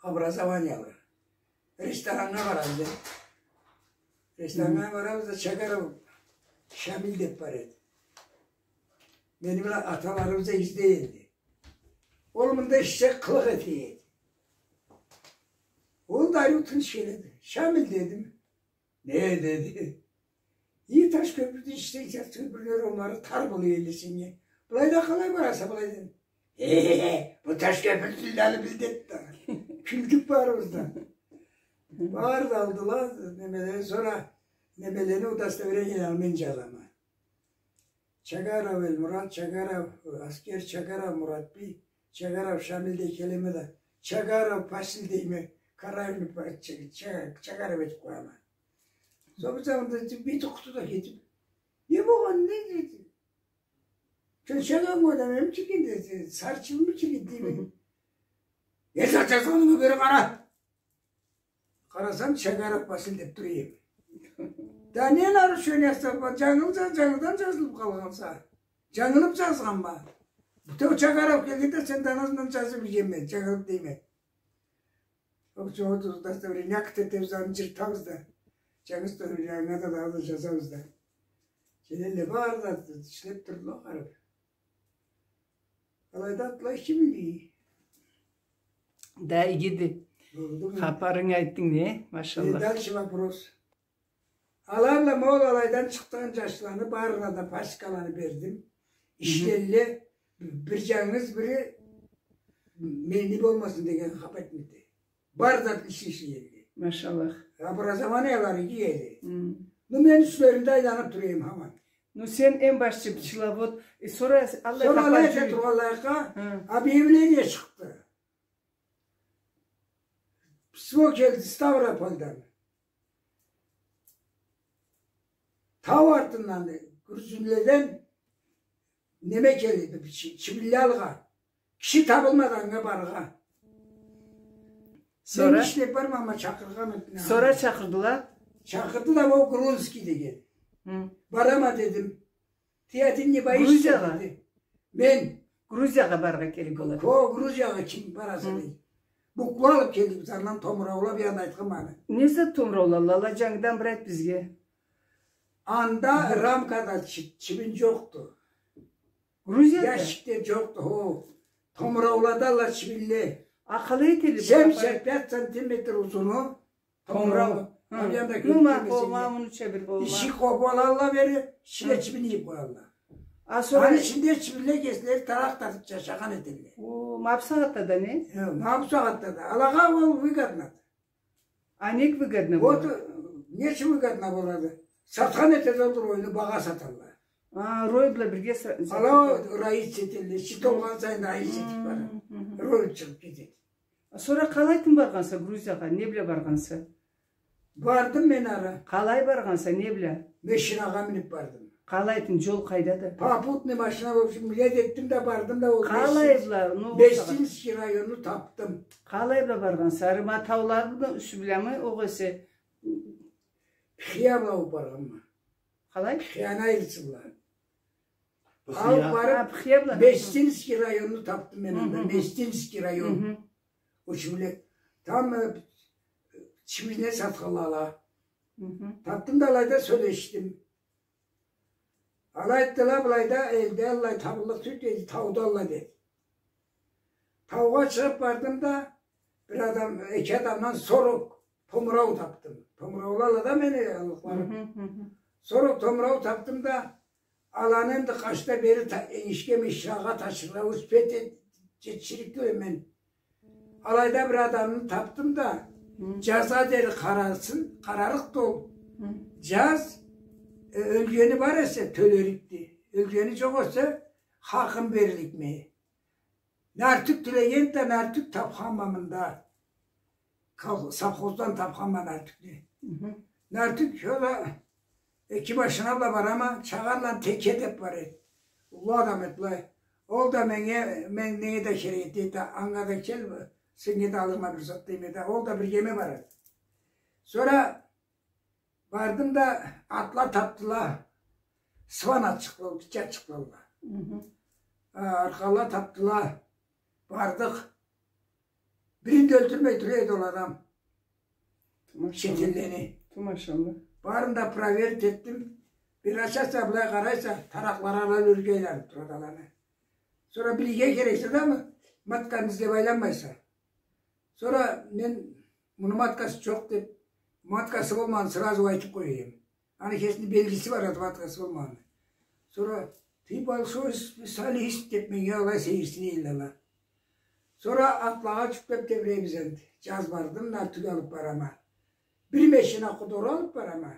Образованиялы. Рестораннга барабыз, э. Рестораннга барабыз да, Чагаров Шамил деб бар эди. Мени бла аталарыбыз да изде эди. Ол мында ишчи къылыкъ эте эди. Ол да ариу тынч келеди. Шамил, дедим. Не? Деди. И таш кёпюрдю ичсенг, таш кёпюрню ромлары тар болур эди сеннге. Былайда къалай бараса, былайдан? Э, бу таш кёпюр тилдени билди да. Кюлдюк барыбыз да. Бары да алдыла, немелени, сора немелени, удостоверениелени мен джазама. Чагаров Элмурат, Чагаров Аскер, Чагаров Муратбий, Чагаров Шамил дей келеме да, Чагаров Пасил дейме, Караевни Па-, Ча-, Ча-, Чагаров этиб къояма. Сора бир заманда бити къуту да кетиб, не болгъан, не деди? Кёчеген адаммы кирген деди, сарчылмы кирген дейме. Не зат джазгъанынгы бери къара. Къарасам, Чагаров Пасил деб тура эди. Да не нарушение саб, джангылдан, джангылдан джазылыб къалгъанса. Джангылыб джазгъанма. Бютеу Чагаров келгенде, сен да андан джазыб ийгенме, джангылыб дейме. Ол ючюн ол удостоверение акт этебиз, аны джыртабыз да. Джангыз удостоверениени да дагъыда джазабыз да. Келелле бары да ишлеб турдула, къараб. Алайда атла ким биле? Да, игиди. Болдуму? Хапарынгы айтдынг, не? Машаллах. Э, дальше вопрос. Аларла ма ол алайдан чыкъгъан джашланы барына да пачкаланы бердим. Ишлелле, бир джангыз бири Мени болмасын деген хапа этмеди. Бар зат ишлей эди. Машаллах. Образованиялары иги эди. Хы. Ну, мен юслеринде айланып тура эдим хаман. Ну, сен эм башчы пчеловод. Э, сора аллай хапар алай эте тургъанлайыкъгъа, хы, объявление чыкъды. Письмо келди Ставропольдан. Тау артындан, Грузинледен неме келди, бир чи-, чибинли алгъа. Киши табылмады анга барыргъа. Мен ишлеп барма, ама чакъыргъан эдиле. Сора чакъырдыла? Чакъырдыла, ол Грунский деген. Хы. Барама дедим. Тиядин не боишься, деди. Грузиягъа? Мен. Грузиягъа барыргъа керек болады. Хо, Грузиягъа ким бараса, деди. Буква алып келдик биз андан, томураулап, аны айтханма. Не зат томураулала, ала, джангыдан бир айт бизге. Анда рамкада чи-, чибин джокъду. Грузияда? Ящикде джокъду, хо. Томурауладыла чибинле. А къалай этелле бу хапар? Семьдесят пять сантиметр узуну. Томурау. Томурау. Хы. Аны янында. Ну, ма, кёрюп келмесенг, ма, муну чебир болма. Ичи къобалалла бери, ичине чибин ийип къоялла. А сора аны ичинде чибинле кеслери таракъ тартып джашагъан этелле. О, ма бусагъатда да не? Э, ма бусагъатда да. Алагъа ол выгодно. А нек выгодно болады? Вот, э, не ючюн выгодно болады? Сатхан этеди ол ройну, багъа саталла. А, рой бла бирге са-, ала саталла. Роиться этелле, чит болгъан сайын роиться этип бара. Хы, хы. Рой чыгъып кетеди. Сора къалайтын баргъанса Грузиягъа, не бла баргъанса? Бардым мен ары. Къалай баргъанса, не бла? Машинагъа минип бардым. Къалайтын, джол къайдады? Попутный машина, в общем, билет этдим да, бардым да, ол... Къалай бла, ну, Местинский районну тапдым. Къалай бла баргъанса? Ары ма тауланы юсю блямы, огъесе? Пхия бла алып баргъанма. Къалай? Пхияны айырысы бла. Алып барып, Местинский районну тапдым мен анда. Хы, хы, хы. Местинский район. Хы, хы. Учебник. Там, э, чибинле сатханла ала. Хы, хы. Тапдым да, алайда сёлешдим. Ала айтдыла, былайда элде аллай табыллыкъ тюйюлдю, тауда алла, деди. Таугъа чыгъып бардым да, бир адам, эки адамдан сорок томурау тапдым. Томураулала да мени аллыкъларым. Хы, хы, хы, хы. Сорок томурау тапдым да, аланы энди къачда бери та-, энгишге машинагъа ташыргъа успеть эт-, джетиширик тюйюлме мен. Алайда бир адамны тапдым да, хы, джазгъа дери къарасын, къарарыкъды ол. Хы. Джаз, э, ёлгени бар эсе, тёлерикди. Ёлгени джокъ эсе, хакъын берликме. Нартюх тилегенди да, нартюх тапханма мында. Кол-, совхоздан тапханма нартюхню. Хы хы. Нартюх, сора эки машина бла барама, Чагъарланы Теке деп бар эди. Уллу адам эди былай. Ол да меннге, мен-, меннге да керек эди, деди, анга да кел, сеннге да алырма бир зат, дейме да. Ол да биргеме бара эди. Сора бардым да, атла тапдыла. Сыван атчыкъла, гитче атчыкъла. Хы хы. А, аркъанла тапдыла. Бардыкъ. Бирин да ёлтюрмей тура эди ол адам. Ту машалла. Чет эллени. Ту машалла. Барын да проверить этдим. Бир ачаса, былай къарайса, таракълары ала ёрге айланып турады аланы. Сора билирге керексе да, матканы излеп айланмайса. Сора мен, муну маткасы джокъ деп, маткасы болмагъанын сразу айтып къоя эдим. Аны кесини белгиси бар эди, маткасы болмагъанын. Сора, ты большой специалист деп, меннге алай сейирсине эдиле ала. Сора атлагъа джюклеп тебирейбиз энди. Джаз бардым, нартюх алып барама. Бир машина къудур алып барама.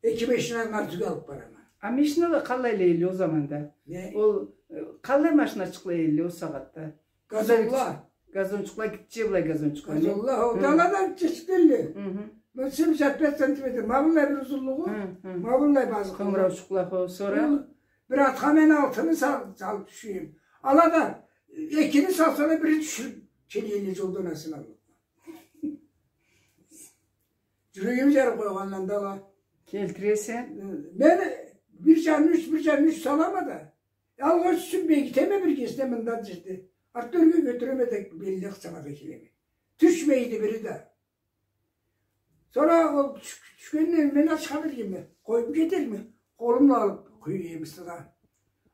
Эки машина нартюх алып барама. А машинала къаллайла эдиле ол заманда? Не? Ол, э, къаллай машиначыкъла эдиле ол сагъатда? Газонла. Газончукъла, гитче былай газончукъла, не? Газонла, хо, хы, далада гитчечик эдиле. Хы хы. Бир семьдесят пять сантиметр, ма быллай бир узунлугъу, хы хы, ма быллай базыкълыгъы. Томураучукъла, хо, сора? Ол бир атха мен алтыны сал-, салып тюшюрем. Ала да, э, экини салсала, бирин тюшюрюп келе эдиле джолдан, асына. Джюрегими джарып къойгъандан да ала. Келтиресе? Мен бир джанын юч, бир джанын юч салама да. Алгъа тюшюп бегитеме бир кесде мындан джерде. Артда ёрге кётюреме да, белине къысама да келеме. Тюшмейди бири да. Сора ол тюш-, тюшгенде мен ачха бергенме. Къоюп кетерме. Къолум бла алып къуюрма эдим сора.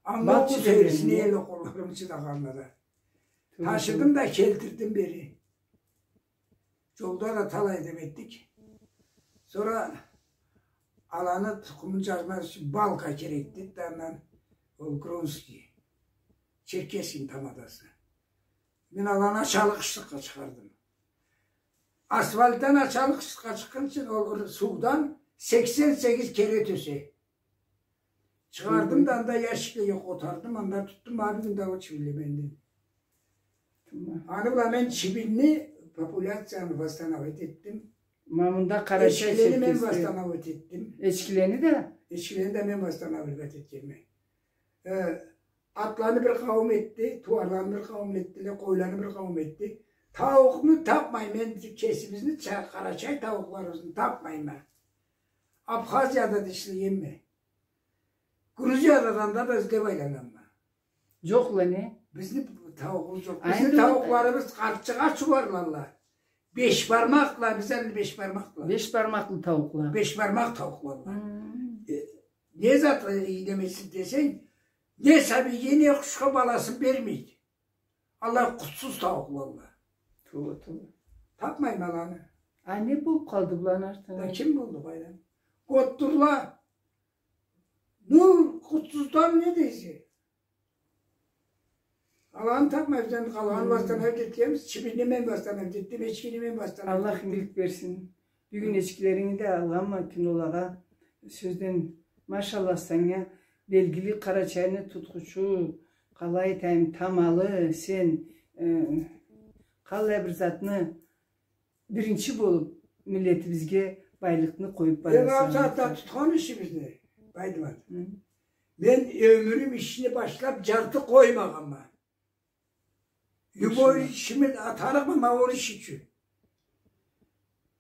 Анга ол сейирсине эдиле къолларым чыдагъанына да. Тюбю, тюбю. Ташыдым да келтирдим бери. Джолда да талай да этдик. Сора аланы тукъумун джазмаз ючюн балка керекди да, андан ол Грунский, Черкесскийни тамадасы. Мен аланы ачалыкъ ышыкъгъа чыгъардым. Асфальтдан ачалыкъ ышыкъгъа чыкъгъынчы ол суудан сексен сегиз кере тёсе. Чыгъардым да, анда ящикле къотардым, анда тутдум, ма бюгюн да ол чибинле менде. Тамам. Аны бла мен чибинни, популяцияны восстановить этдим. Ма мында Къарачай Черкесде. Эчкилени мен восстановить этдим. Эчкилени да? Эчкилени да мен восстановить этгенме. Э, атланы бир къауум этди, тууарланы бир къауум этдиле, къойланы бир къауум этди. Тауукъну тапмайма, мен кесибизни ча-, къарачай тауукъларыбызны тапмайма. Абхазияда да ишлегенме. Грузияда да, анда да излеб айланнганма. Джокъла не? Бизни тауукъубуз джокъ. Бизни тауукъларыбыз къартчыкъ ачыу барладыла. Беш бармакъла, биз энди беш бармакъла. Беш бармакълы тауукъла. Беш бармакъ тауукъладыла. Хм. Э, не зат, э, иймеси десенг, не сабийге, не къушха баласын бермейди. Аллах къутсуз тауукъладыла. Тууба, тууба. Тапмайма аланы. А не болуб къалды буланы артында? Да ким болду къайдан? Къотдурла. Ну, къутсуздан не дейсе? Аланы тапмайбыз, энди къалгъанын восстановить этгенбиз, чибинни мен восстановить этдим, эчкини мен восстановить этдим. Аллах игилик берсин. Бюгюн эчкилеринги да алгъанма кинолагъа. Сёзден, машаллах санга, белгили Къарачайны тутхучу, къалай айтайым, тамалы, сен, э, къаллай бир затны биринчи болуб миллетибизге байлыкъны къоюб бараса. Эм, ол сагъатда тутхан ишибизни, Байдымат. Хы. Мен ёмюрюм ишни башлаб джарты къоймагъанма. Любой ишими атарыкъма, ма ол иш ючюн.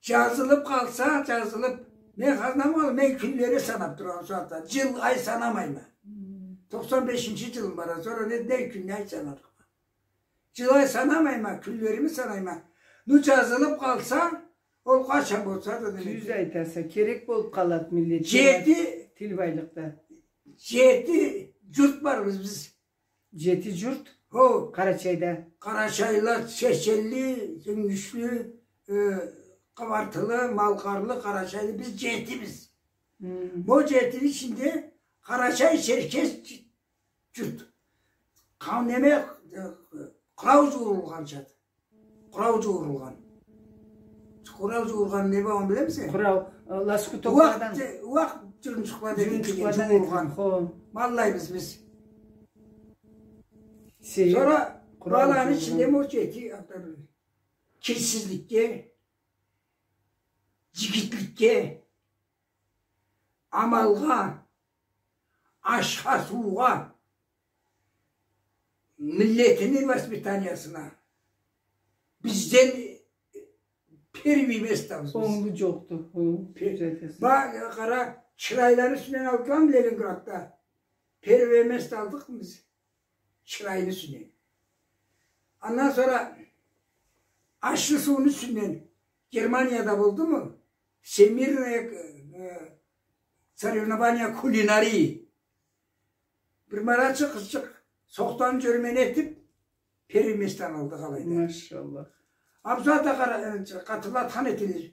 Джазылыб къалса, джазылыб. Мен хазна ма, мен кюнлери санаб турама ол сагъатда. Джыл, ай санамайма. Хы. Токъсан бешинчи джылым бара, сора не, не кюн, не ай санарыкъма. Джыл, ай санамайма, кюнлерими санайма. Ну, джазылыб къалса, ол къачан болса да, демек. Тюз айтаса, керек болуб къалады миллетге. Джети, тил байлыкъда. Джети джурт барбыз биз. Джети джурт? Хо. Къарачайда. Къарачайлы, чеченли, тюнгючлю, э, къабартылы, малкъарлы, къарачайлы, биз джетибиз. Хм. Бу джетини ичинде къарачай-черкес джурт. Къа-, неме, э, къурау джуурулгъан джат. Къурау джуурулгъан. Къурау джуурулгъан не болгъанын билемисе? Къурау, э, лоскутокладан. Уакъ, уакъ джуйнучукъладан этилген, джуйнучукъладан джуурулгъан. Этилген, хо. Маллайбыз биз. Сейир. Сора къурау джуурулгъан. Баланы ичинде ма джети атар. Кирсизликге, джигитликге, амалгъа, ашха, суугъа, миллетини воспитаниясына бизден первый местобуз биз. Онглу джокъду. Хы, пе-, тюзетесиз. Ба, къара, чырайланы юсюнден алдыламы Ленинградда? Первое место алдыкъмы биз? Чырайны юсюнден. Андан сора ашны сууну юсюнден Германияда болдуму? Всемирные, э, соревнования кулинарии. Бир марачыкъ къызчыкъ сохтаны джёрмени этиб, первый местаны алды алайда. Машаллах. Абзарда къара-, э, къатырлатхан этилир.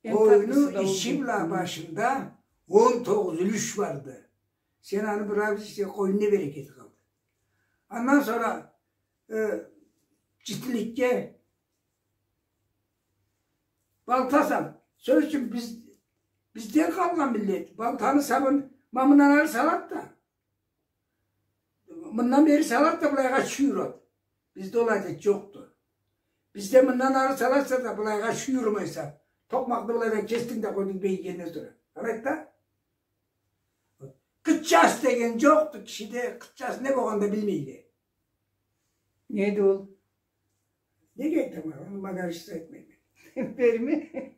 Эм татлысы да ол. Къойну ичи бла башында он тогъуз юлюш барды. Сен аны бир абзарда къойну не берекети къалды. Андан сора, э, джитиликге балта сал. Сёз ючюн биз, бизден къалгъан миллет. Балтаны сабын ма мындан ары салады да. Мындан бери салады да, былайгъа чюйюрюрдю. Бизде ол адет джокъду. Бизде мындан ары саласа да, былайгъа чюйюрмейсе. Токъмакъны былайдан кесдинг да къойдунг бегигенден сора. Къарайды да. Къыччас деген джокъду кишиде, къыччас не болгъанын да билмейди. Неди ол? Неге айтама, ону ма къаршыда айтмайма. Берме.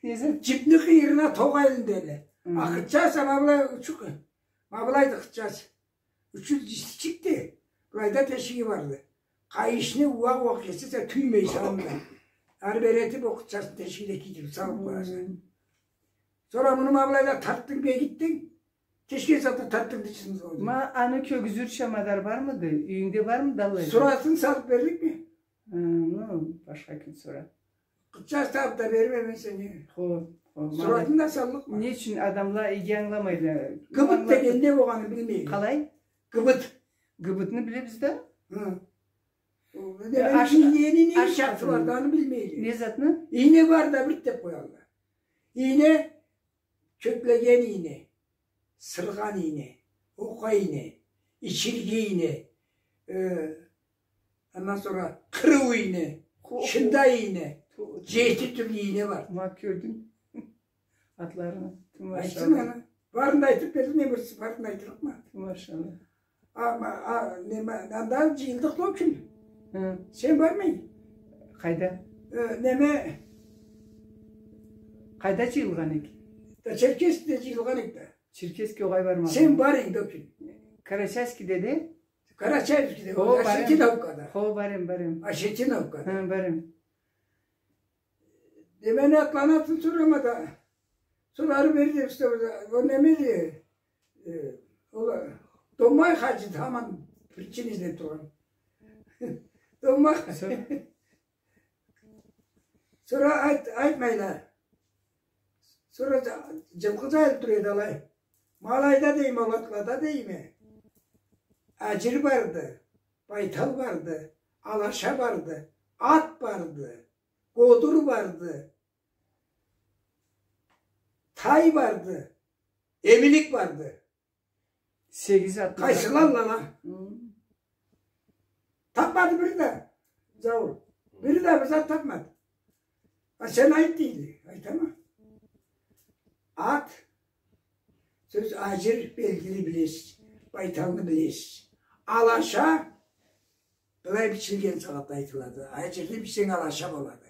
Не зат? Джипни къыйырына токъ элинде эле. Хы. А къыччасы ма былай учукъ. Ма былайды къыччасы. Ючюн джисичикди. Былайда тешиги барды. Къайышны уакъ-уакъ кесесе, тюймейсе анда. Ары бери этиб, ол къыччасыны тешигине кийдириб салыб къояса. Хы. Сора муну ма былайда тартдынг, бегитдинг. Кечген сагъатда тартдынг да ичине салдынг. Ма аны кёргюзюрча мадар бармыды? Юйюнгде бармыды аллай? Суратын салыб берликми? Хы, ну, башха кюн сора. Къыччас табыб да берме мен сеннге. Хо, хо, суратын да саллыкъма. Не ючюн адамла иги ангыламайла? Гыбыт деген не болгъанын билмейди. Къалай? Гыбыт. Гыбытны билебиз да. Хы. Ол, э, неме, аш-, ийнени не иш заты барды, аны билмейме. Не затны? Ийне барды да, бир деб къоялла. Ийне, кёклеген ийне, сыргъан ийне, окъа ийне, ичирги ийне, э, андан сора къырыу ийне, хо-, хо-, шындай ийне, ту-, ту-, джети тюрлю ийне бар. Ма кёрдюнг атларыны. Ту, машалла. Айтсын аны. Барын да айтыб бердим, мен бир барын айтырыкъма. Ту, машалла. А, ма-, а, неме, анда джыйылдыкъ ол кюн. Хы. Сен бармай. Къайда? Э, неме. Къайда джыйылгъан эдик? Да Черкесскеде джыйылгъан эдик да. Черкесскеге огъай бармагъанма. Сен бар эдинг ол кюн. Карачаевскеде да? Карачаевскеде, хо, барем. Ощетиновкада. Хо, барем, барем. Ощетиновкада. Хы, барем. Неме, атланы атын сорама да. Сора ары бери деб, ол неме да, э, ол Доммай хаджи да хаман причина излеб тургъан. Доммай хаджи. Сора? Сора айт-, айтмайла. Сора да джылкъы джайылыб тура эди алай. Ма алайда дейме, ол атлада дейме. Аджир барды, байтал барды, алаша барды, ат барды, годур барды, тай барды, эмилик барды. Сегиз ат. Къайсылалла ала? Хы. Табмады бири да. Заур. Бири да бир зат табмады. А сен айт, дейди. Айтама. Ат. Сёз, аджир, белгили, билесиз. Байталны билесиз. Алаша. Былай бичилген сагъатда айтылады. Аджирни бичсенг, алаша болады.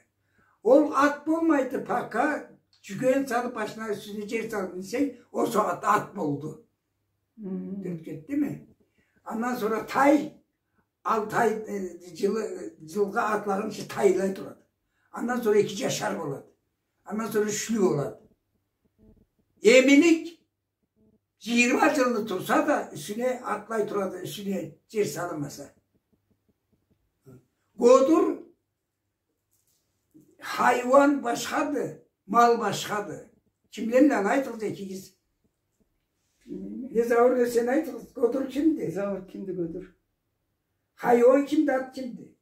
Ол ат болмайды, пока джюген салыб, башына, юсюне джер салыб минсенг, ол сагъатда ат болду. Хы. Тюшюб кетдими? Андан сора тай, алты ай, э, джылы, джылгъа атлагъынчы тайлай турады. Андан сора эки джашар болады. Андан сора ючлю болады. Эмилик, джыйырма джылны турса да, юсюне атлай турады, юсюне джер салынмаса. Годур, хайуан башхады, мал башхады. Кимледиле, айтыгъыз экигиз. Билмейме. Не Заур, не сен айтыгъыз, годур кимди? Заур кимди, годур? Хайуан кимди, ат кимди?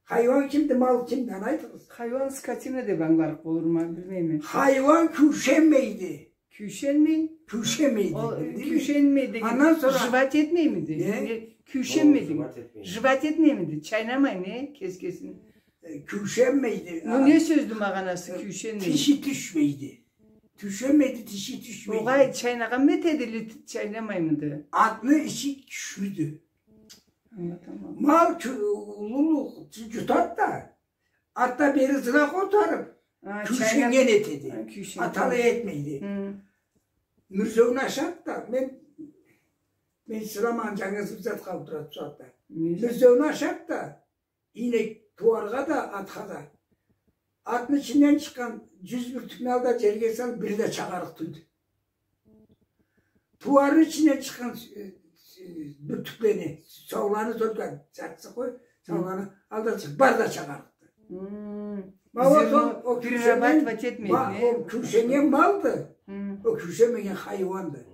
Хайуан кимди, мал кимди, аны айтыгъыз. Хайуан скотина деб ангыларыкъ болурма, билмейме. Хайуан кюйшенмейди. Кюйшенмей? Кюйшенмейди. Ол, билдинг ми? Кюйшенмей деген, андан сора жевать этмеймиди? Не? Не, кюйшенмей деген. Ол жевать этмейди. Жевать этмеймиди? Чайнамай, не? Кес-кесин. Э, кюйшенмейди. Ну, а, не сёздю магъанасы, э, кюйшенмей? Тиши тюшмейди. Кюйшенмейди, тиши тюшмейди. Огъай, чайнагъанмы этеди или т-, чайнамаймыды? Атны ичи кючлюдю. Ангыладым. Мал кю-, уллу, уллу джутады да, артда бери ызына къотарыб, а, кюйшеннген этеди. А, кюйшеннген. Аталай этмейди. Хы. Мюрзеуню ашады да, мен, мен сыйламагъан джангыз бир зат къалыб турады бусагъатда. Не зат? Мюрзеуню ашады да, ийнек, тууаргъа да, атха да. Атны ичинден чыкъгъан джюз бюртюкню ал да джерге сал, бири да чагъарыкъ тюлдю. Тууарны ичинден чыкъгъан, э, э, бюртюклени, сауланы только, джартысын къой, сауланы ал да чыкъ, бары да чагъарыкъды. Хы. Ма ол, зерно ол, ол перерабатывать этмейди, ма-, не? Ол кюйшеннген малды, хы, ол кюйшенмеген хайуанды.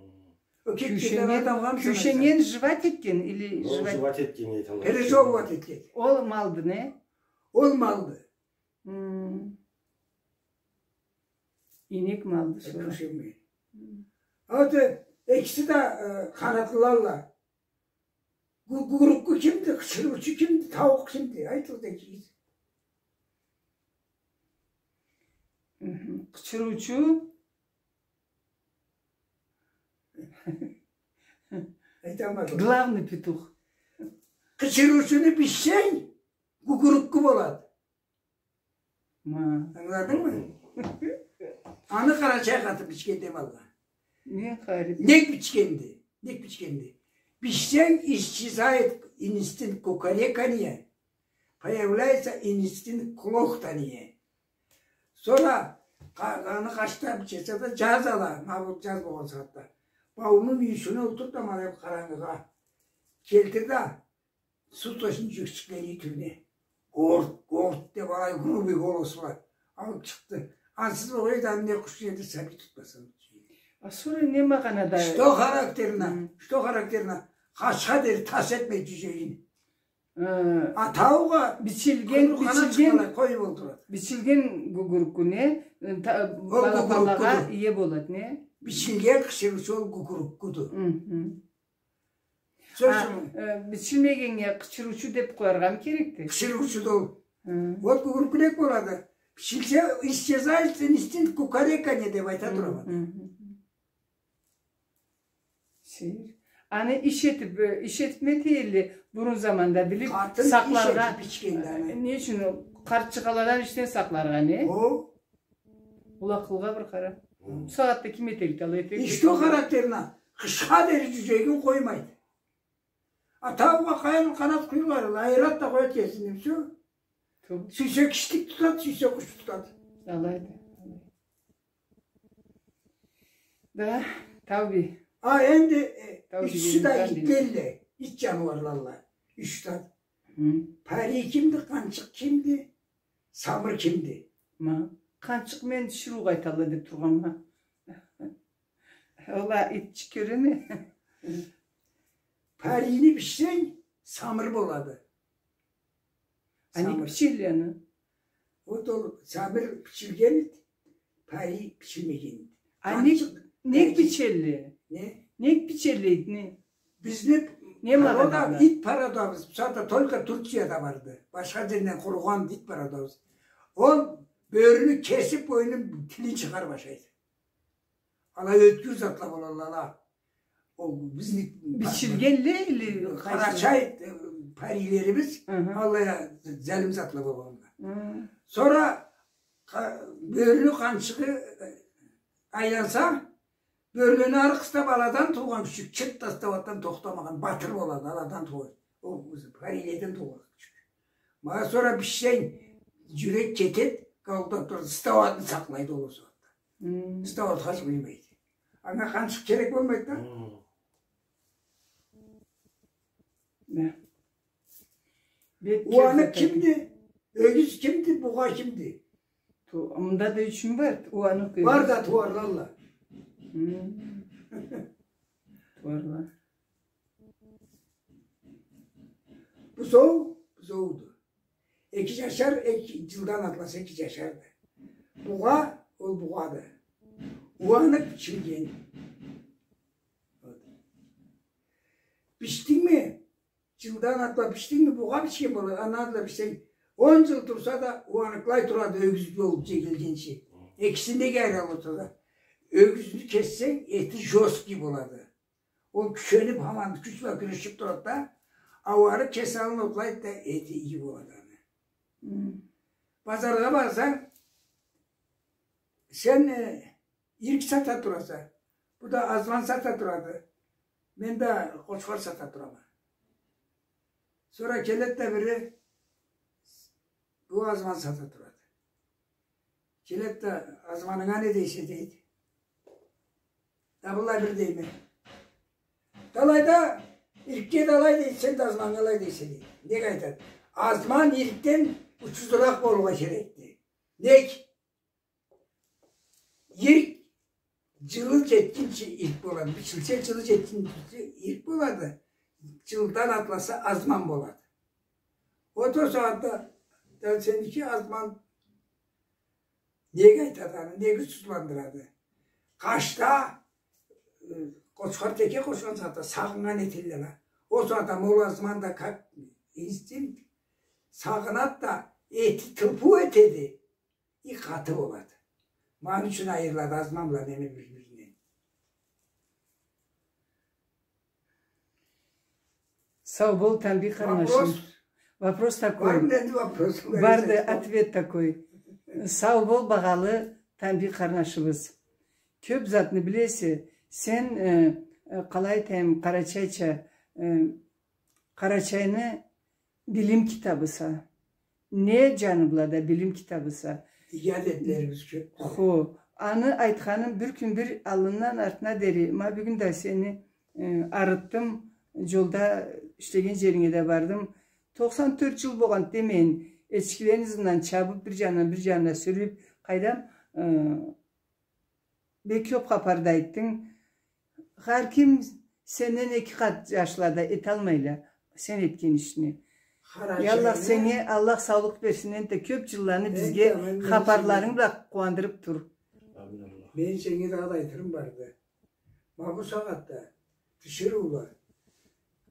Ол кюйшеннген, адамгъа мисал, кюйшеннген жевать этген или... Ол жевать, жевать этген, айталла. Пережевывать этген. Ол малды, не? Ол малды. Хы. Ийнек малды сора. Кюйшенмеген. Хы. Вот, э, экиси да, э, къанатлылалла. Гу-, гугурукку кимди, къычырыучу кимди, тауукъ кимди? Айтыгъыз экигиз. Хы-хы. Къычырыучу. Айталмадым. Главный петух. Къычырыучуну бичсенг, гугурукку болады. Ма. Ангыладынгмы? Аны къарачай къатын бичгенди малгъа. Не харип? Нек бичгенди? Нек бичгенди? Бичсенг, исчезает инстинкт кукарекания, появляется инстинкт клохтания. Сора къа-, аны къачда бичесе да, джаз ала, ма бу джаз болгъан сагъатда. Бауну юйюсюне олтур да, ма бу къарангыгъа. Келтир да, суу тёшюн джюкчюклени тюбюне. Горт, горт деб алай грубый голос бла алыб чыкъды. Ансыз огъай да, не къуш эди, сабий тутмаса. А сора не магъанада? Что характерно, хы, что характерно? Къачха дери, тас этмей джюджегин. Э, а таугъа бичилген, къуйрукъ къанат бичилген чыкъгъан, къоюп олтурады. Бичилген гугурукку не? Э, та-, ол балапанлагъа гугуруккуду. Ие болады, не? Бичилген къычырыучу ол гугуруккуду. Хы-хы. Сёз ючюн, э, бичилмегеннге къычырыучу деп къояргъамы керекди? Къычырыучуду ол. Хы. Вот гугурукку нек болады? Бичилсе, исчезает инстинкт кукарекания деп айта турама. Хы-хы. Сейир. Аны иш этип, э, иш этип ме этелле бурун заманда билип, къатын иш сакъларгъа, этип ичгенди аны. Э, не ючюн? Къарт чыгъаладан ишден сакъларгъа, не? О. Ол акъылгъа бир къара. Хы. Бу сагъатда ким этерикди, алай этерикди. И что характерно, къышха дери джюджегин къоймайды. А таугъа къайры къанат къуйрукъ ары, айырады да къояды кесин, всё. Ту. Сюйсе киштик тутады, сюйсе къуш тутады. Алайды, алай. Да, тау бий. А, энди, э, тау бий, ючюсю да итлелле, ит джаныуарлалла. Юч зат. Хы. Парий кимди, къанчыкъ кимди, самыр кимди? Ма, къанчыкъ мен тиширыугъа айталла деп тургъанма. Ол а итчик кёреме. Хы. Парийни бичсенг, самыр болады. А нек бичелле аны? Вот ол самыр бичилген ит, парий бичилмеген ит. А нек, нек бичелле? Не? Нек бичелле итни? Бизни не магъанада? Ит породабыз, бусагъатда только Турцияда барды. Башха джерден къуругъан ит породабыз. Ол бёрюню кесип, бойнун, тилин чыгъарып ашайды. Ала ёткюр затла болалла, ала. Ол бизни бичилгенле или къарачай, э, парийлерибиз, хы-хы, аллай залим затла болгъанла. Хы. Сора къа-, бёрюню къанчыгъы, э, айланса, бёрюлени ары къыстап, аладан туугъан кючюк чырт да стауатдан тохтамагъан, батыр болады, аладан туугъан. Ол парийледен туугъан кючюк. Ма сора бичсенг, джюрек кетеди, къаугъудан турады, стауатын сакълайды ол сагъатда. Хы. Стауат хачмайды. Анга къанчыкъ керек болмайды да. Хы. Да. Уаныкъ кимди? Ёгюз кимди? Бугъа кимди? Ту-, мында да ючюн бар, уаныкъ, ёгюз. Бар да тууарлалла. Хы. Тууарла. Бузоу, бузоуду. Эки джашар, эки джылдан атласа эки джашарды. Бугъа, ол бугъады. Уаныкъ, бичилген. Вот. Бичдингми? Джылдан атла бичдингми? Бугъа бичген болады. Андан атла бичсенг, он джыл турса да, уаныкълай турады, ёгюз болуп джегилгинчи. Экисинде да айры болса да. Ёгюзню кессенг, эти жёсткий болады. Ол кюченип, хаман кюч бла кюрешип турады да, а уаныкъ кеси аллын отлайды да, эти иги болады аны. Хы. Базаргъа барсанг, сен, э, ирик сата тураса, бу да азман сата турады. Мен да къочхар сата турама. Сора келеди да бири, бу азман сата турады. Келеди да, азманынга не дейсе, дейди. Да былай бир дейме. Да алайда, ирикге да алай дейсе, сен да азманнга алай дейсе, дейди. Нек айтады? Азман ирикден учузуракъ болургъа керекди. Нек? Ирик джылы джетгинчи ирик болады. Бичилсе, джылы джетгинчи ирик болады. Джылдан атласа, азман болады. Ол сагъатда да сеники азман нек айтады аны, нек учузландырады? Къашда, э, къочхар теке къошхан сагъатда сагъыннган этелле ала. Ол сагъатда ол азман да как инстинкт сагъынады да, эти тылпыу этеди. И къаты болады. Ма аны ючюн айырылады азман бла неме бир-биринден. Сау бол, Тамбий къарнашым. Вопрос? Вопрос такой. Барды, энди вопрос. Барды, ответ такой. Сау бол, багъалы Тамбий къарнашыбыз. Кёп затны билесе. Сен, э, э, къалай айтайым, къарачайча, э, Къарачайны билим китабыса. Не джаны бла да билим китабыса. Иги адетлерибиз кёп. Хо, аны айтханым бир кюн бир аллындан артына дери, ма бюгюн да сени, э, арытдым, джолда ишлеген джеринге да бардым. Токъсан тёрт джыл болгъанды демейин, эчкилени ызындан чабып, бир джанындан бир джанына сюрюп, къайдам, э, Бек кёп хапар да айтдынг. Хар ким сенден эки къат джашлада эталмайла сен этген ишни. Къарачайны. Аллах сеннге, Аллах саулукъ берсин, энтда кёп джылланы бизге хапарларынг бла къууандырыб тур. Мен сеннге дагъыда айтырым барды. Ма бу сагъатда тиширыула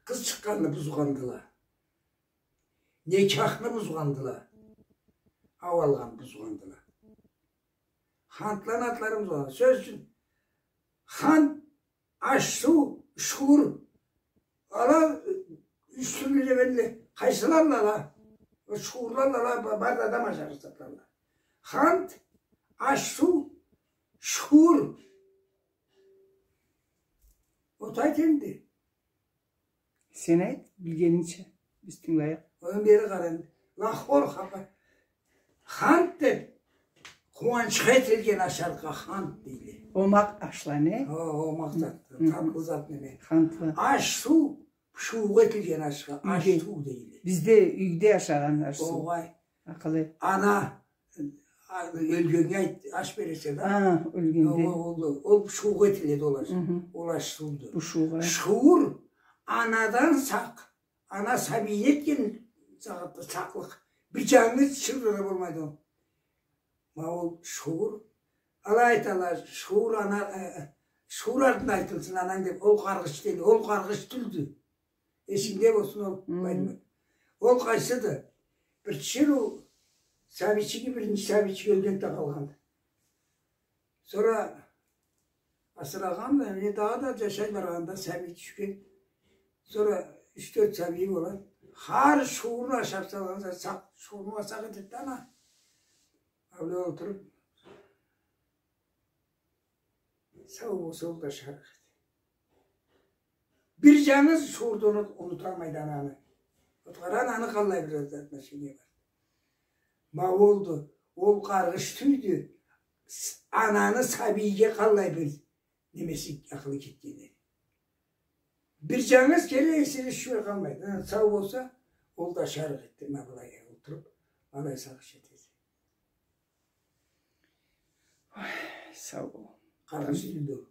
къыз чыкъгъанны бузгъандыла. Некяхны бузгъандыла. Ау алгъанны бузгъандыла. Хантланы атларын бузгъандыла. Сёз ючюн, хант, аш-суу, шуур. Ала, э, юч тюрлю да белли. Къайсыладыла ала? Ол шуурлалла ала, ба-, бары да адам ашар затладыла. Хант, аш-суу, шуур. От айт энди. Сен айт, билгенингча, биз тынгылайыкъ. Андан бери къара энди. Лахор хапа. Хант деб, къууанчха этилген ашаргъа хант дейле. Омакъ ашла, не? О, омакъ зат, хы, татлы зат неме. Хантлы. Аш-суу, шуугъа этилген ашха аш-суу дейле. Бизде юйде ашагъан аш-суу. Огъай. Акъылы. Ана, а, ёлгеннге айт, аш бересе да. А, ёлгеннге. Ол, ол, ол шуугъа этиледи ол аш. Хы-хы. Ол аш-сууду. Бу шуугъа. Шуур, анадан сакъ. Ана сабийни этген сагъатда сакълыкъ. Бир джангыз тиширыу да болмайды ол. Ма ол шуур. Алай айталла, шуур ана, э, э, шуур артында айтылсын ананг деб, ол къаргъыч дейле, ол къаргъыч тюлдю. Эсингде болсун ол, хы, Байдымат. Ол къайсыды? Бир тиширыу сабийчиги, биринчи сабийчиги ёлгенди да къалгъанды. Сора асырагъанды, э, дагъыда да джашай баргъанда сабий тюшген. Сора юч-тёрт сабийи болады. Хар шуурну ашаб салгъан сакъ, шуурну сакъ этеди да ана. Алай олтуруб, сау болса, ол да ашарыкъ эди. Бир джангыз шуурду, унут-, унуталмайды ананы. Вот къара, ананы къаллай бир отношение бар. Ма олду, ол къаргъыч тюйдю, с-, ананы сабийге къаллай бир немеси, акъылы кетгенди. Бир джангыз кере эсине тюшмей къалмайды. Ха, сау болса, ол да ашарыкъ эди. Ма былай олтуруб, алай сагъыш этеди. Ой, сау бол. Къаргъыч тюйдю.